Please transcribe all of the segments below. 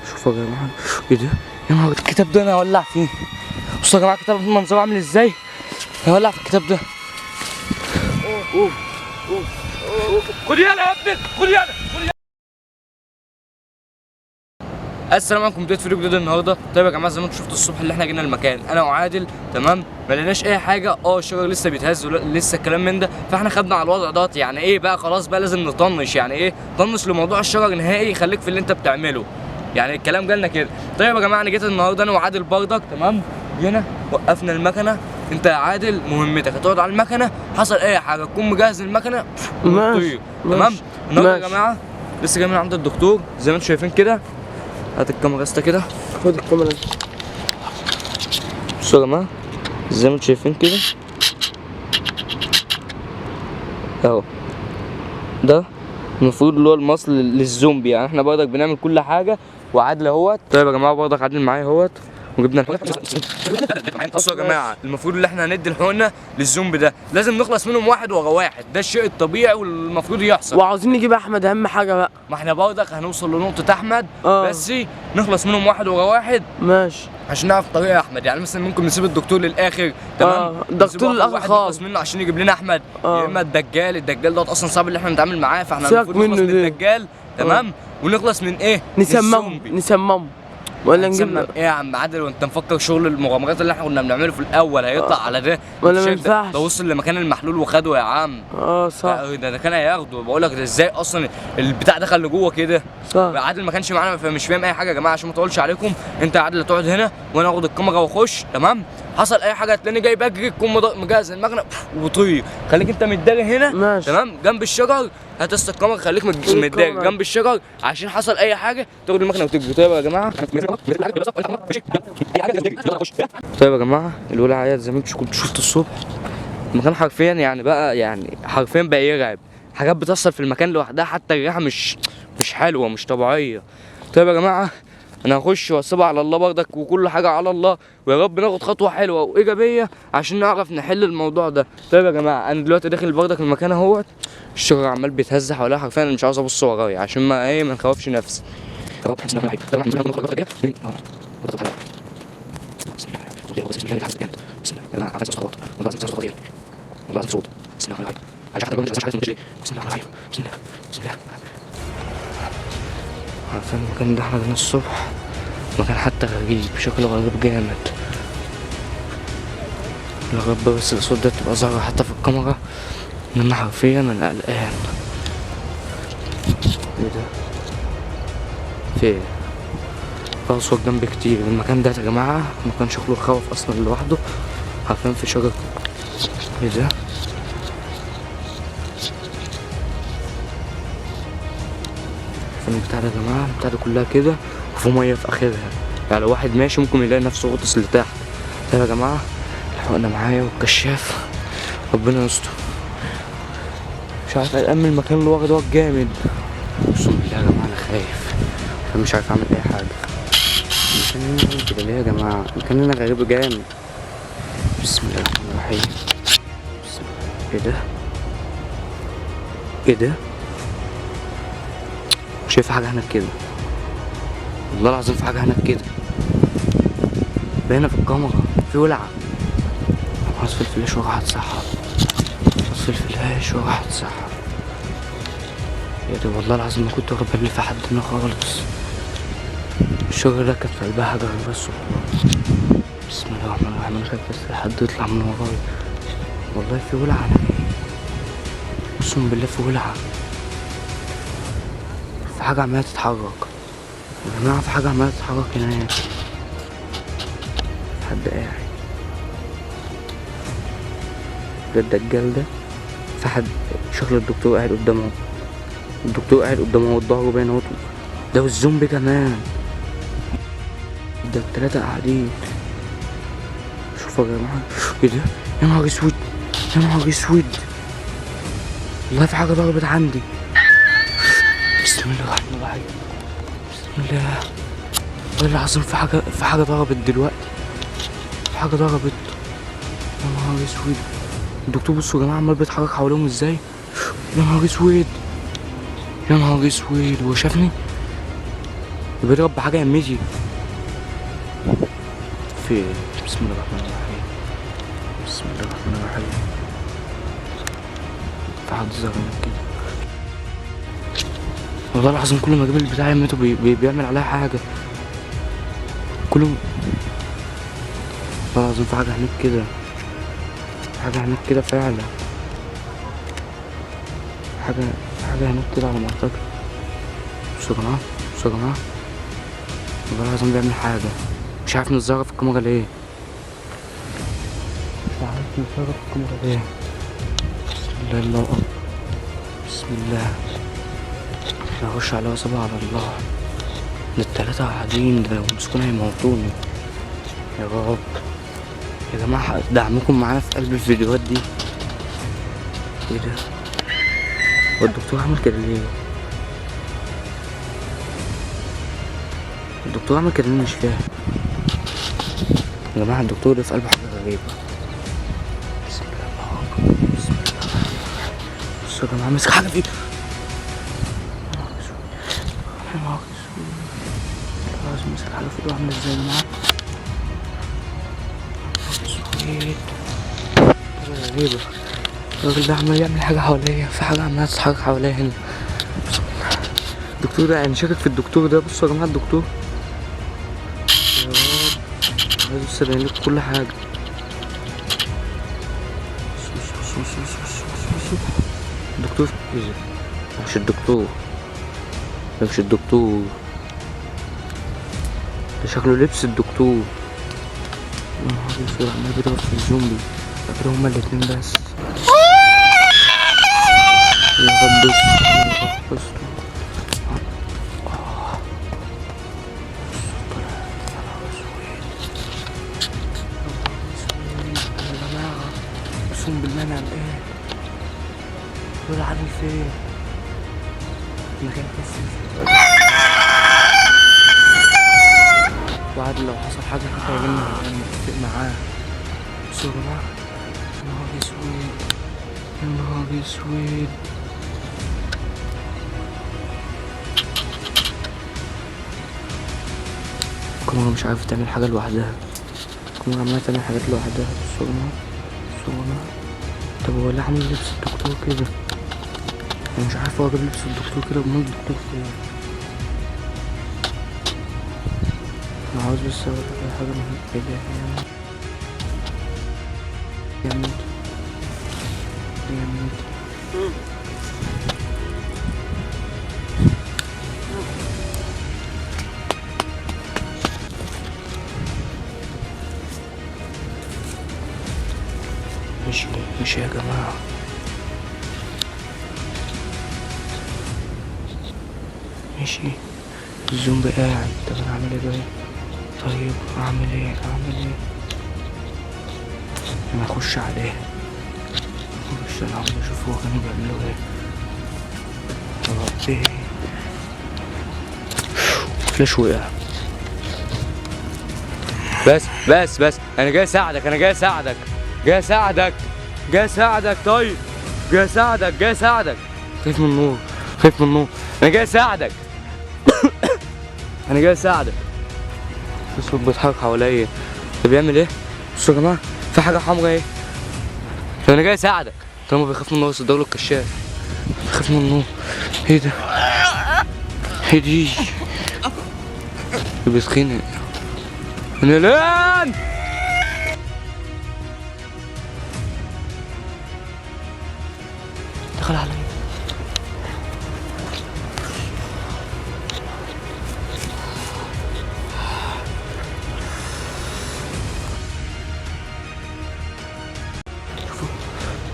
شوفوا يا جماعة، ايه ده؟ يا نهار، الكتاب ده انا هولع فيه. بصوا يا جماعة الكتاب منظره عامل ازاي؟ هولع في الكتاب ده. خد يلا يا ابني، خد يلا، خد يلا. السلام عليكم، بداية فيديو جديد النهارده. طيب يا جماعة، زي ما انتم شفتوا الصبح اللي احنا جينا المكان انا وعادل، تمام؟ ما لقيناش اي حاجة. الشجر لسه بيتهز لسه الكلام من ده، فاحنا خدنا على الوضع دوت. يعني ايه بقى؟ خلاص بقى لازم نطنش. يعني ايه طنش لموضوع الشجر نهائي، خليك في اللي انت بتعمله. يعني الكلام جالنا كده. طيب يا جماعة، انا جيت النهارده انا وعادل بردك، تمام؟ جينا وقفنا المكنه. انت يا عادل مهمتك هتقعد على المكنه، حصل اي حاجة تكون مجهز المكنه ماشي. وتطير، تمام؟ النهارده يا ماشي. جماعة لسه جاي من عند الدكتور زي ما انتم شايفين كده. هات الكاميرا يا كده، خد الكاميرا دي. بصوا يا جماعة زي ما انتم شايفين كده اهو، ده المفروض اللي هو المصل للزومبي. يعني احنا برضك بنعمل كل حاجة وعادل اهوت. طيب يا جماعة برضك عادل معايا اهوت وجبنا الحقنة. بصوا يا جماعة، المفروض اللي احنا هندي الحقنة للزومبي ده لازم نخلص منهم واحد ورا واحد، ده الشيء الطبيعي والمفروض يحصل. وعاوزين نجيب احمد، اهم حاجة بقى. ما احنا برضك هنوصل لنقطة احمد. بس نخلص منهم واحد ورا واحد ماشي عشان نعرف طريق يا احمد. يعني مثلا ممكن نسيب الدكتور للاخر، تمام؟ الدكتور نسيب واحد للآخر واحد خالص. نخلص منه عشان يجيب لنا احمد. يا اما الدجال، الدجال دوت اصلا صعب اللي احنا نتعامل معاه، فاحنا سيبك المفروض نخلص منه من ده. الدجال، تمام؟ ونخلص من ايه؟ من نسممه الزومبي. نسممه ولا نجيب هنسمم ايه يا عم عادل؟ وانت مفكر شغل المغامرات اللي احنا كنا بنعمله في الاول هيطلع على ده؟ ولا أنت ما شايف ده؟ ينفعش. ده وصل لمكان المحلول وخده يا عم. صح. ده كان هياخده. بقول لك ده ازاي اصلا البتاع دخل لجوه كده؟ صح. عادل ما كانش معانا فمش فاهم اي حاجة يا جماعة. عشان ما اطولش عليكم، انت يا عادل هتقعد هنا وانا اخد الكاميرا واخش، تمام؟ حصل اي حاجة هتلاقيني جاي بجري، تكون مجهز المكنه وطير. خليك انت متداري هنا، ماشي. تمام؟ جنب الشجر. هات اسطى الكاميرا، خليك متداري الكاميرا. جنب الشجر عشان حصل اي حاجة تاخد المكنه وتجري. طيب يا جماعة، طيب يا جماعة، الولع زي ما انتم كنتوا شفتوا الصبح، المكان حرفيا يعني بقى، يعني حرفيا بقى يرعب. حاجات بتحصل في المكان لوحدها، حتى الريحة مش حلوة، مش طبيعية. طيب يا جماعة، انا هخش واسيبها على الله برضك، وكل حاجة على الله، ويا رب ناخد خطوة حلوة وايجابية عشان نعرف نحل الموضوع ده. طيب يا جماعة، انا دلوقتي داخل برضك المكان اهوت، الشجر عمال بيتهز حواليا حرفيا، انا مش عاوز ابص ورايا عشان ما ايه، ما نخوفش نفسي. عارفين المكان ده احنا جينا الصبح، مكان حتى غريب، شكله غريب جامد. يا رب بس الأصوات ده تبقى ظاهرة حتى في الكاميرا، إن أنا حرفيا أنا قلقان. إيه ده؟ في إيه؟ في أصوات جنبي كتير. المكان ده يا جماعة مكان شكله يخوف أصلا لوحده، حرفيا في شجر. إيه ده؟ فين البتاع ده يا جماعة؟ البتاع ده كلها كده وفي مية في آخرها، يعني لو واحد ماشي ممكن يلاقي نفسه غطس لتحت. طيب يا جماعة، الحقنا معايا والكشاف، ربنا يستر. مش عارف، قلقان من المكان اللي ورا دوت جامد. اقسم بالله يا جماعة أنا خايف، أنا مش عارف أعمل أي حاجة. المكان هنا عامل كده ليه يا جماعة؟ المكان هنا غريب جامد. بسم الله الرحمن الرحيم. بسم الله. إيه ده؟ إيه ده؟ شايف حاجة هناك كده، والله العظيم في حاجة هناك كده باينة في الكاميرا، في ولعة. هطفي الفلاش وراح اتسحب، هطفي الفلاش وراح اتسحب. يا دي والله العظيم ما كنت واخد بالي في حد هنا خالص. الشجرة ده كانت في قلبها حاجة غريبة الصبح. بسم الله الرحمن الرحيم. أنا خايف بس حد يطلع من ورايا. والله في ولعة هناك، أقسم بالله في ولعة، في حاجة عمالة تتحرك يا جماعة، في حاجة عمالة تتحرك هناك، في حد قاعد. ده الدجال ده، في حد شكل الدكتور قاعد قدامه، الدكتور قاعد قدامه وظهره باين اهو. ده والزومبي كمان، ده التلاتة قاعدين. شوفوا يا جماعة، ايه ده؟ يا نهار اسود، يا نهار اسود، والله في حاجة ضربت عندي. بسم الله الرحمن الرحيم. بسم الله، والله العظيم في حاجة، في حاجة ضربت دلوقتي، في حاجة ضربت. يا نهار اسود. الدكتور بصوا يا جماعة عمال بيتحرك حواليهم ازاي. يا نهار اسود، يا نهار اسود، هو شافني؟ بيضرب بحاجة يمتي. في ايه؟ بسم الله الرحمن الرحيم، بسم الله الرحمن الرحيم. في حد ظهر هناك كده. والله العظيم كل ما اجيب البتاع يمته بيعمل عليها حاجة. كله والله العظيم في حاجة هناك كده، في حاجة هناك كده فعلا، حاجة هناك كده على ما أعتقد. بصوا يا جماعة، بصوا يا جماعة، والله العظيم بيعمل حاجة. مش عارف نظهرها في الكاميرا ليه، مش عارف نظهرها في الكاميرا ليه. بسم الله، الله أكبر، بسم الله. أنا هخش على واسيبها على الله. ده التلاتة قاعدين، ده لو مسكوني هيموتوني. يا رب يا جماعة دعمكم معانا في قلب الفيديوهات دي. ايه ده؟ هو الدكتور عمل كده ليه؟ الدكتور عمل كده ليه؟ مش فاهم يا جماعة. الدكتور ده في قلبه حاجة غريبة. بسم الله الله أكبر، بسم الله الرحمن الرحيم. بصوا يا جماعة ماسك حاجة في ايده. يا نهار اسود، لازم ماسك حاجة في ايده. عاملة ازاي يا جماعة؟ يا نهار اسود، حاجة غريبة. الراجل ده عمال يعمل حاجة حواليا، في حاجة عمالة تتحرك حواليا هنا. الدكتور ده أنا شاكك في الدكتور ده. بصوا يا جماعة الدكتور، يا رب عايز بس أبين لكم كل حاجة. بصوا بصوا بصوا بصوا بصوا بصوا. الدكتور إيه ده؟ مش الدكتور ده، مش الدكتور ده، شكله لبس الدكتور. يا نهار اسود، عمال بيضرب في الزومبي. فاكر هما الاتنين بس. يا رب استر، يا رب استر. طلع. يا نهار اسود، يا نهار اسود يا جماعة، اقسم بالله انا قلقان. دول عامل فين؟ المكان بس. وعاد لو حصل حاجة كنت هيجيلنا، أنا متفق معاه. بصوا يا جماعة، يا نهار اسود، يا نهار اسود. الكاميرا مش عارفة تعمل حاجة لوحدها، الكاميرا عمالة تعمل حاجات لوحدها. بصوا يا جماعة، بصوا يا جماعة. طب هو ليه عامل لبس الدكتور كده؟ أنا مش عارف هو جاب لبس الدكتور كده، أمال الدكتور فين؟ أنا عاوز بس أقول لك على حاجة مهمة. إيه ده؟ يا موت يا موت. مشي مشي يا جماعة. مشي الزومبي قاعد. طب أنا أعمل إيه بقى؟ طيب أعمل إيه؟ أعمل إيه؟ أنا أخش عليه، أخش. أنا عاوز أشوف هو كانوا بيعملوا إيه. يا ربي، فلاش وقع. بس بس بس، أنا جاي أساعدك، أنا جاي أساعدك، جاي أساعدك، جاي أساعدك. طيب جاي أساعدك، جاي أساعدك. خايف من النور، خايف من النور. أنا جاي أساعدك، أنا جاي أساعدك. في صوت بيتحرك حواليا. ده بيعمل إيه؟ بصوا يا جماعة، في حاجة حمرا إيه؟ طب أنا جاي أساعدك. طالما بيخاف من النور صدر له الكشاف. بيخاف من النور. إيه ده؟ إيه دي؟ بيتخنق. من الآن دخل عليا. شوفوا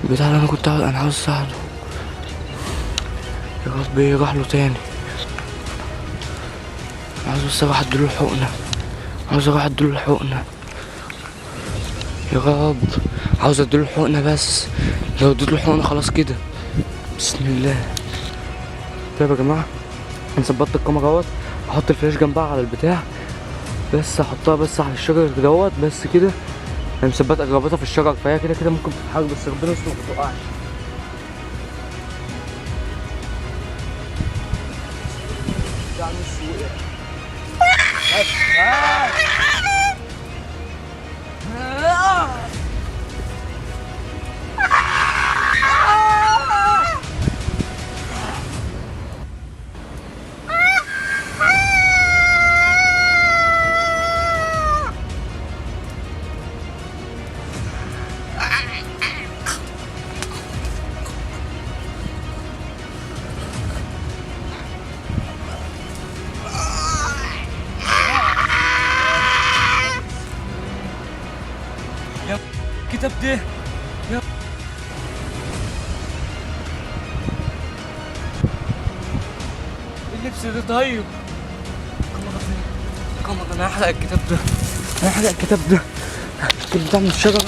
البتاع اللي انا كنت انا عاوز اساعده. يا ربي راح له تاني. عاوز بس اروح اديله الحقنة، عاوز اروح اديله الحقنة. يا رب عاوز اديله الحقنة بس. لو اديته الحقنة خلاص كده. بسم الله. طيب يا جماعة، انا ظبطت الكاميرا اهوت. هحط الفلاش جنبها على البتاع، بس احطها بس على الشجر دوت بس كده. انا مثبت رابطها في الشجر، فهي كده كده ممكن تتحرك، بس ربنا يستر ما تقعش. ده نص وقع. هات. الكتاب ده يا اللبس ده. طيب الكاميرا فين؟ الكاميرا. انا هحرق الكتاب ده، انا هحرق الكتاب ده. الكتاب بتاع من الشجرة.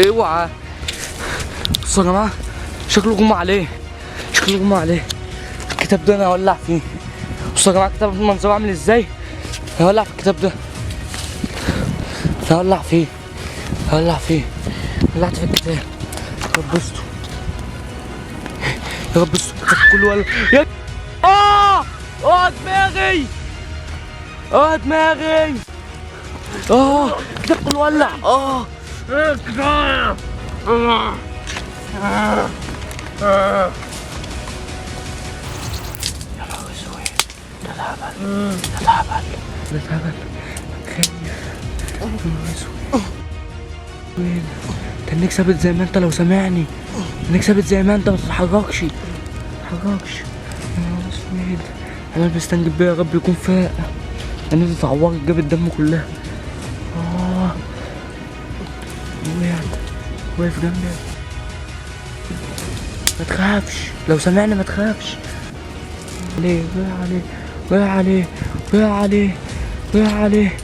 اوعى. بصوا يا جماعة شكله غمى عليه، شكله غمى عليه. الكتاب ده انا هولع فيه. بصوا يا جماعة الكتاب منظره عامل ازاي. هولع في الكتاب ده، هولع فيه، هولع فيه. ولعت في الكتاب. ربصته يا رب، الكتاب كله ولا يا دماغي، دماغي، الكتاب كله ولع. يا نهار اسود، ده الهبل، ده الهبل، ده الهبل. خايف. يا نهار اسود، ده انك ثابت زي ما انت. لو سامعني انك ثابت زي ما انت، ما تتحركش، ما تتحركش. يا نهار اسود، انا بستنجد بيا يا رب يكون فاق. انا اتعورت، جاب الدم كلها. وقعت، واقف جنبي. ما تخافش، لو سمعنا ما تخافش. عليه، وقع عليه، وقع عليه، وقع عليه، وقع عليه.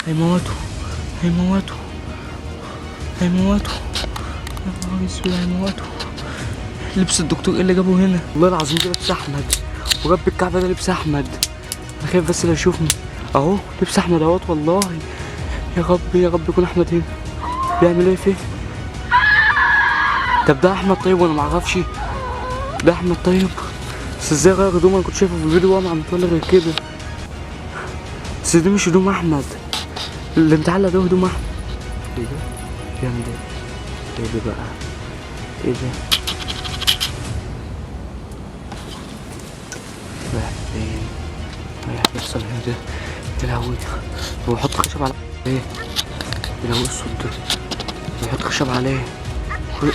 هيموتوا، هيموتوا، هيموتوا. يا نهار اسود، هيموتوا. لبس الدكتور ايه اللي جابه هنا؟ والله العظيم ده لبس احمد، ورب الكعبة ده لبس احمد. انا خايف بس لا يشوفني. اهو لبس احمد اهوت. والله يا رب، يا رب يكون احمد هنا. بيعمل ايه فيه؟ طب ده احمد طيب وانا معرفش ده احمد طيب. بس ازاي غير هدومه؟ انا كنت شايفه في الفيديو وهو عم يتولى غير كده. بس دي مش هدوم احمد، اللي متعلق ده هدوم احمد. ايه ده؟ بيعمل ايه؟ ايه ده بقى؟ ايه ده؟ رايح فين؟ رايح بيحصل هنا ده؟ يا لهوي، هو بيحط خشب على ايه؟ يا لهوي الصوت ده، بيحط خشب عليه،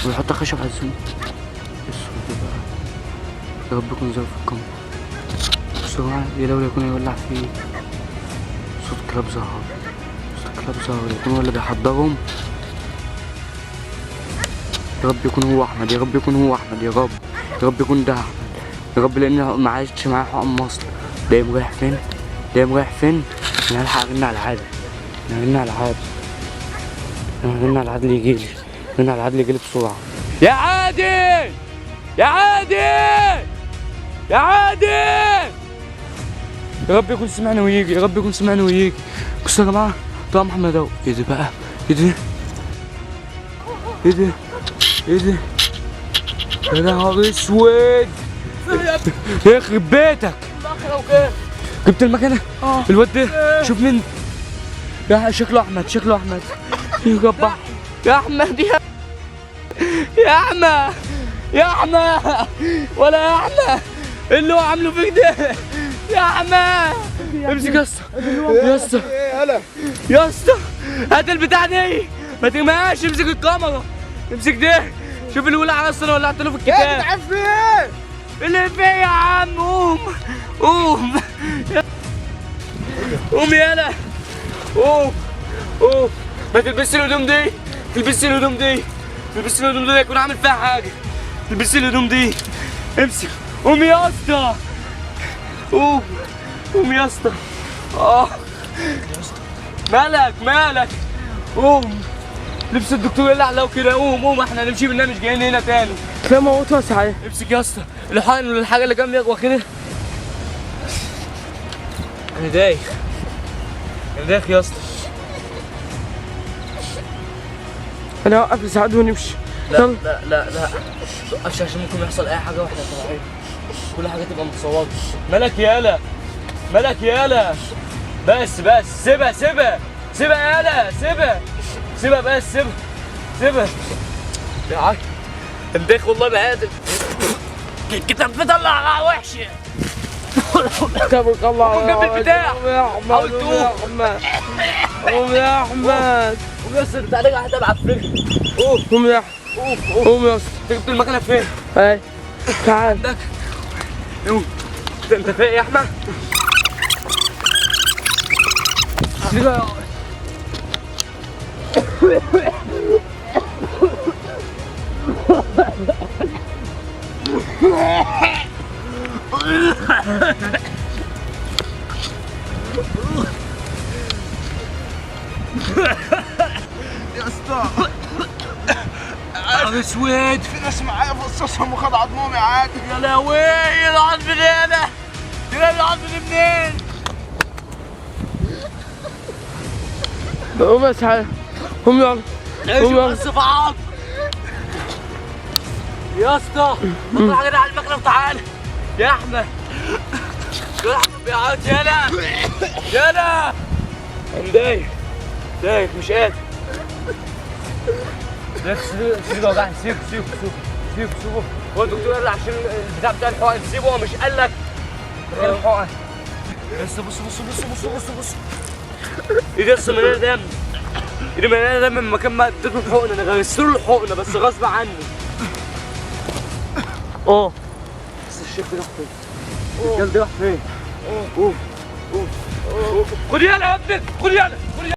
بيحط خشب على الزوم. ايه الصوت ده بقى؟ يا رب يكون ظرف الكاميرا. بسرعة يا لهوي يكون هيولع فيه. صوت كلاب ظهر، صوت كلاب ظهر. يكون هو اللي بيحضرهم. يا رب يكون هو احمد، يا رب يكون هو احمد، يا رب، يا رب يكون ده احمد، يا رب. لان ما عادش معايا حقن مصل. ده يقوم رايح فين؟ ده يقوم رايح فين؟ انا هلحق ارن على العادل، انا هرن على العادل، انا هرن على العادل يجيلي، هرن على العادل يجيلي بسرعة. يا عادل، يا عادل، يا عادل، يا رب يكون سمعني ويجي، يا رب يكون سمعني ويجي. بصوا يا جماعة طلع محمد اهو. ايه ده بقى؟ ايه ده؟ ايه ده؟ ايه ده؟ يا نهار اسود، يخرب بيتك. جبت المكنه؟ الواد ده شوف مين. يا شكله احمد، شكله احمد. يا رب يا احمد، يا احمد، يا احمد، ولا يا احمد ايه اللي هو عامله فيك ده؟ يا احمد امسك يا اسطى، يا اسطى، يا اسطى، هات البتاع دي، ما ترميهاش. امسك الكاميرا، امسك ده. شوف الولع اصلا ولعت له في الكتاب. يا جدعان في ايه؟ اللي فيه يا عم؟ قوم، قوم، قوم يالا، قوم، قوم. ما تلبسش الهدوم دي، تلبسش الهدوم دي، تلبسش الهدوم دي، يكون عامل فيها حاجة. تلبسش الهدوم دي. امسك، قوم يا اسطى، قوم، قوم يا اسطى. مالك، مالك؟ قوم. لبس الدكتور اللي علقه كده. قوم، قوم، احنا هنمشي منها، مش جايين هنا تاني. تلاقي موته واسعة. امسك يا اسطى الحقن والحاجة اللي جنبي واخدها. انا دايخ، انا دايخ يا اسطى. انا هوقف لسعاد ونمشي. لا يلا. لا لا لا توقفش عشان ممكن يحصل اي حاجة واحنا طالعين، كل حاجة تبقى متصورة. مالك يالا؟ مالك يالا؟ بس بس سيبها سيبها سيبها يالا، سيبها سيبها بس، سيبها سيبها. يا عم الدخ والله ما قادر. الكتاب بيطلع وحش. طب طلع جنب البتاع. قوم يا احمد، حاول قوم يا تقوم. احمد، قوم يا احمد، قوم يا اسطى، بتاع رجع واحدة معفنه. قوم قوم يا احمد، قوم قوم. قوم يا اسطى. انت جبت المكنه فين؟ اهي تعال. عندك. قوم. انت فايق يا احمد؟ يا اسطى يا اسود، في ناس معايا فصصهم وخد عضمهم يا عادل. يا لهوي، العظم ده انا تلاقي العظم ده منين؟ قوم يا سعاد، قوم يلا، قوم يلا. بس في عظم يا اسطى. اطلع كده على المكنه وتعالى يا احمد. يا احمد بيعيط. يالا يالا، انا دايخ دايخ مش قادر. سيبه وجعني، سيبه سيبه سيبه سيبه سيبه. هو الدكتور قال لي عشان البتاع بتاع الحقن سيبه، هو مش قال لك مكان الحقن. بس بص بص بص بص بص بص، ايدي اصلا مليانة دم، ايدي مليانة دم من مكان ما اديته الحقنة. انا غرست له الحقنة بس غصب عني. بس الشيخ ده راح فين؟ الرجال ده راح فين؟ قوم قوم قوم. خد يلا يا ابني، خد يلا، خد يلا.